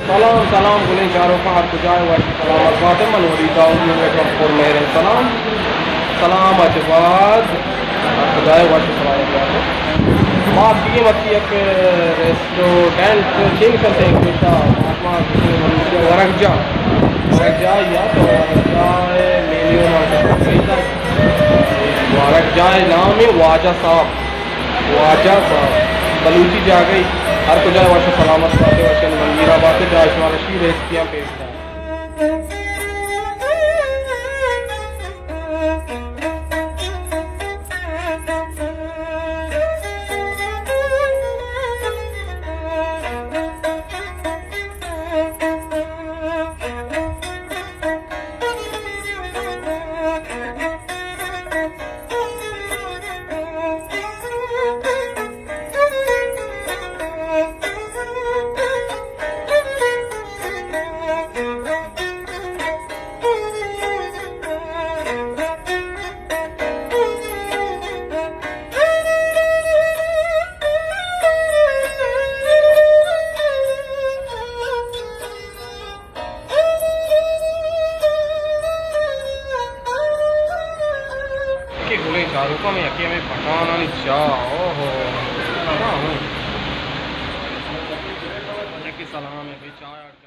سلام، سلام، گلیں چاروکاں، ہر کجا ئے وش سلامت بات ئے۔ من ولی داؤد، نوں یک پر مہریں سلام۔ سلام ءَ چہ بعد ہر کجا ئے وش سلامت بات ئے۔ ما اتکگیں مرچی یک ریسٹورنٹ چین کسے پیشا، ما گوشیں مرچی ورگ جاہ، ورگ جاہ یا تو ورگ جاہ ئے مینیو ما کسے پیدا۔ ورگ جاہ ئے نام ئے واجہ صاحب۔ واجہ صاحب، بلوچی جاگہے، ہر کجا وش سلامت بات ئے، وشیں منگیرا بات ئے، جاہ شمارا شی ریسپیاں پیش دار۔ کہ گلیں چاروکاں، ہمے یکے ہمے پٹھانانی چاہ، اوہو۔ ہاں، ہاں۔ یکے سلام ئے بھئی، چاہ۔